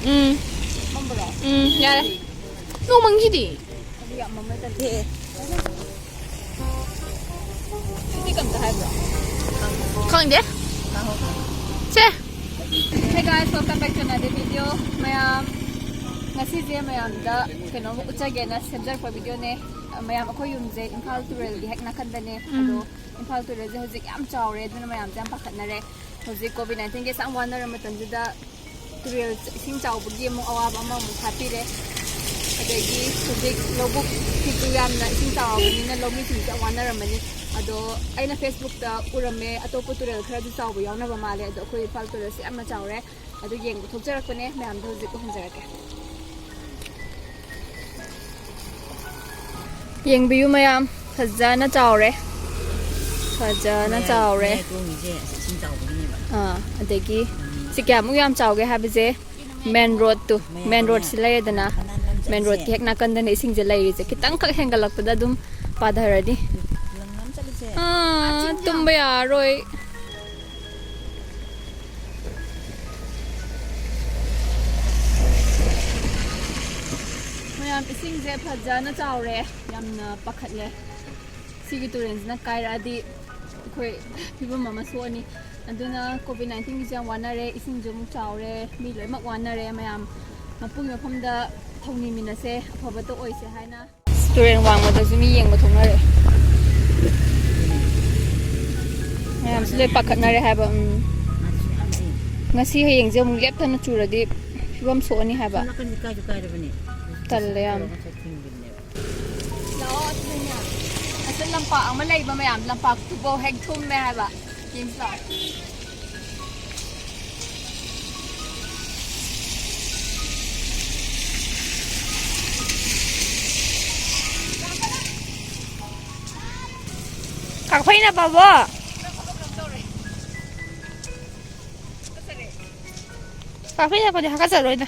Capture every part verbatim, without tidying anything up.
ꯎꯝ꯫ ꯃꯝꯕ꯭ꯔꯣ? ꯎꯝ, ꯌꯥꯔꯦ꯫ ꯅꯣꯡ ꯃꯪꯈꯤꯗꯤ꯫ ꯑꯗꯨ ꯌꯥꯝ ꯃꯝꯅ ꯇꯜꯂꯦ꯫ ꯁꯤꯗꯤ ꯀꯝꯇ ꯍꯥꯏꯕ꯭ꯔꯣ? ꯈꯪꯗꯦ꯫ ꯁꯦ꯫ Hey guys, welcome back to another video. ꯃꯌꯥꯝ, ꯉꯁꯤꯁꯦ ꯃꯌꯥꯝꯗ ꯀꯩꯅꯣꯝ ꯎꯠꯆꯒꯦꯅ ꯁꯦꯝꯖꯔꯛꯄ videoꯅꯦ꯫ ꯃꯌꯥꯝ, ꯑꯩꯈꯣꯏ ꯌꯨꯝꯁꯦ ꯏꯝꯐꯥꯜ ꯇꯨꯔꯦꯜꯒꯤ ꯍꯦꯛ ꯅꯥꯀꯟꯗꯅꯦ꯫ ꯎꯝ꯫ ꯑꯗꯣ ꯏꯝꯐꯥꯜ ꯇꯨꯔꯦꯜꯁꯦ ꯍꯧꯖꯤꯛ ꯌꯥꯝ ꯆꯥꯎꯔꯦ, ꯑꯗꯨꯅ ꯃꯌꯥꯝꯁꯦ ꯌꯥꯝ ꯄꯥꯈꯠꯅꯔꯦ꯫ ꯍꯧꯖꯤꯛ COVID nineteenꯒꯤ ꯌꯥꯝ ꯋꯥꯅꯔ ꯃꯇꯝꯁꯤꯗ ꯇꯨꯔꯦꯜ ꯏꯁꯤꯡ ꯆꯥꯎꯕꯒꯤ ꯑꯃꯨꯛ ꯑꯋꯥꯕ ꯑꯃꯃꯨꯛ ꯍꯥꯞꯄꯤꯔꯦ꯫ ꯑꯗꯒꯤ ꯍꯧꯖꯤꯛ ꯂꯧꯕꯨꯛꯁꯤꯁꯨ ꯌꯥꯝꯅ ꯏꯁꯤꯡ ꯆꯥꯎꯔꯕꯅꯤꯅ ꯂꯧꯃꯤꯁꯤꯡꯁꯨ ꯌꯥꯝ ꯋꯥꯅꯔꯝꯃꯅꯤ꯫ ꯑꯗꯣ ꯑꯩꯅ Facebookꯇ ꯎꯔꯝꯃꯦ, ꯑꯇꯣꯞꯄ ꯇꯨꯔꯦꯜ ꯈꯔꯁꯨ ꯆꯥꯎꯕ ꯌꯥꯎꯅꯕ ꯃꯥꯜꯂꯦ꯫ ꯑꯗꯣ ꯑꯩꯈꯣꯏ ꯏꯝꯐꯥꯜ ꯇꯨꯔꯦꯜꯁꯦ ꯌꯥꯝꯅ ꯆꯥꯎꯔꯦ꯫ ꯑꯗꯨ ꯌꯦꯡꯕ ꯊꯣꯛꯆꯔꯛꯄꯅꯦ, ꯃꯌꯥꯝꯗꯣ ꯍꯧꯖꯤꯛ ꯎꯍꯟꯖꯔꯛꯀꯦ꯫ ꯌꯦꯡꯕꯤꯌꯨ ꯃꯌꯥꯝ, ꯐꯖꯅ ꯆꯥꯎꯔꯦ꯫ ꯐꯖꯅ ꯃꯌꯥꯏ, ꯆꯥꯎꯔꯦ꯫ ꯃꯌꯥꯏ ꯇꯣꯡꯉꯤꯁꯦ ꯑꯁꯤ ꯏꯁꯤꯡ ꯆꯥꯎꯕꯒꯤꯅꯦꯕ꯫ ꯑꯥ, ꯑꯗꯒꯤ ꯎꯝ꯫ ꯁꯤ ꯀꯌꯥꯃꯨꯛ ꯌꯥꯝ ꯆꯥꯎꯒꯦ ꯍꯥꯏꯕꯁꯦ, main roadꯇꯨ, main roadꯁꯤ ꯂꯩꯔꯦꯗꯅ, main roadꯀꯤ ꯍꯦꯛ ꯅꯥꯀꯟꯗꯅꯦ ꯏꯁꯤꯡꯁꯦ ꯂꯩꯔꯤꯁꯦ꯫ ꯈꯤꯇꯪꯈꯛ ꯍꯦꯟꯒꯠꯂꯛꯄꯗ ꯑꯗꯨꯝ ꯄꯥꯊꯔꯅꯤ꯫ ꯂꯪ ꯑꯃ ꯆꯠꯂꯤꯁꯦ꯫ ꯑꯥ, ꯇꯨꯝꯕ ꯌꯥꯔꯣꯏ꯫ ꯃꯌꯥꯝ, ꯏꯁꯤꯡꯁꯦ ꯐꯖꯅ ꯆꯥꯎꯔꯦ, ꯌꯥꯝꯅ ꯄꯥꯈꯠꯂꯦ꯫ ꯁꯤꯒꯤ ꯇꯨꯔꯦꯜꯁꯤꯅ ꯀꯥꯏꯔꯛꯑꯗꯤ ꯑꯩꯈꯣꯏ ꯐꯤꯕꯝ ꯑꯃ ꯁꯣꯛꯑꯅꯤ꯫ ꯑꯗꯨꯅ COVID nineteenꯒꯤꯁꯨ ꯌꯥꯝ ꯋꯥꯅꯔꯦ, ꯏꯁꯤꯡꯁꯨ ꯑꯃꯨꯛ ꯆꯥꯎꯔꯦ, ꯃꯤ ꯂꯣꯏꯅꯃꯛ ꯋꯥꯅꯔꯦ꯫ ꯃꯌꯥꯝ ꯃꯄꯨꯒꯤ ꯃꯐꯝꯗ ꯊꯧꯅꯤꯃꯤꯟꯅꯁꯦ, ꯑꯐꯕꯇ ꯑꯣꯏꯁꯦ ꯍꯥꯏꯅ꯫ ꯇꯨꯔꯦꯜ ꯋꯥꯡꯃꯗꯁꯨ ꯃꯤ ꯌꯦꯡꯕ ꯊꯣꯛꯅꯔꯦ꯫ ꯃꯌꯥꯝꯁꯨ ꯂꯣꯏ ꯄꯥꯈꯠꯅꯔꯦ ꯍꯥꯏꯕ꯫ ꯎꯝ꯫ ꯉꯁꯤ ꯍꯌꯦꯡꯁꯦ ꯑꯃꯨꯛ ꯂꯦꯞꯇꯅ ꯆꯨꯔꯗꯤ ꯐꯤꯕꯝ ꯁꯣꯛꯑꯅꯤ ꯍꯥꯏꯕ꯫ ꯁꯣꯝ ꯅꯥꯀꯟꯗꯤ ꯀꯥꯏꯁꯨ ꯀꯥꯏꯔꯕꯅꯦ꯫ ꯇꯜꯂꯦ ꯌꯥꯝ꯫ ꯇꯧꯔꯒ ꯉꯁꯥꯏ ꯊꯤꯡꯈꯤꯕꯅꯦꯕ꯫ ꯂꯥꯛꯑꯣ, ꯑꯗꯨꯅꯦ꯫ ꯑꯁꯤꯗ ꯂꯝꯄꯥꯛ ꯑꯃ ꯂꯩꯕ ꯃꯌꯥꯝ, ꯂꯝꯄꯥꯛꯇꯨꯐꯥꯎ ꯍꯦꯛ ꯊꯨꯝꯃꯦ ꯍꯥꯏꯕ꯫ ꯌꯦꯡꯁꯤ ꯂꯥꯛꯑꯣ꯫ ꯀꯥꯛꯐꯩꯅ ꯄꯥꯕꯣ꯫ ꯀꯥꯛꯐꯩꯅ ꯄꯥꯗꯤ ꯍꯥꯀꯠꯆꯔꯣꯏꯗ꯫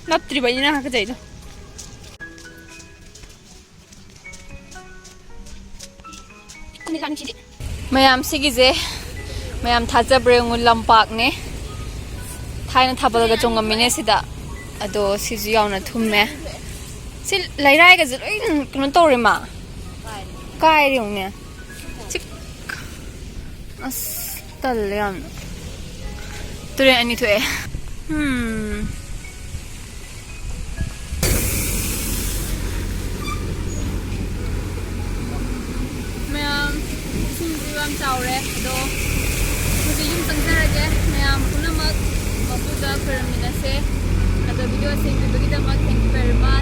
ꯅꯞꯇ꯭ꯔꯤꯕꯩꯅꯤꯅ ꯍꯥꯀꯠꯆꯩꯗꯣ꯫ ꯃꯌꯥꯝ ꯁꯤꯒꯤꯁꯦ, ꯃꯌꯥꯝ ꯊꯥꯖꯕ꯭ꯔꯥ ꯌꯦꯡꯉꯨ, ꯂꯝꯄꯥꯛꯅꯦ꯫ ꯊꯥꯏꯅ ꯊꯥꯕꯜꯒ ꯆꯣꯡꯉꯝꯃꯤꯅꯦ ꯁꯤꯗ꯫ ꯑꯗꯣ ꯁꯤꯁꯨ ꯌꯥꯎꯅ ꯊꯨꯝꯃꯦ꯫ ꯁꯤ ꯂꯩꯔꯥꯏꯒꯁꯦ ꯂꯣꯏ ꯀꯩꯅꯣ ꯇꯧꯔꯦ ꯃꯥ꯫ ꯀꯥꯏꯔꯦ ꯌꯦꯡꯉꯨꯅꯦ꯫ ꯆꯤꯛ꯫ ꯑꯁ ꯇꯜꯂꯦ ꯌꯥꯝꯅ꯫ ꯇꯨꯔꯦꯟ ꯑꯅꯤ ꯊꯣꯛꯑꯦ꯫ ꯎꯝ꯫ ꯃꯌꯥꯝ, ꯏꯁꯤꯡꯁꯨ ꯌꯥꯝ ꯆꯥꯎꯔꯦ꯫ ꯑꯗꯣ ꯍꯧꯖꯤꯛ ꯌꯨꯝ ꯆꯪꯖꯔꯒꯦ꯫ ꯃꯌꯥꯝ ꯄꯨꯝꯅꯃꯛ ꯃꯄꯨꯗ ꯈꯣꯏꯔꯝꯃꯤꯟꯅꯁꯦ꯫ ꯑꯗꯣ video ꯁꯦꯝꯕꯤꯕꯒꯤꯗꯃꯛ thank you very much꯫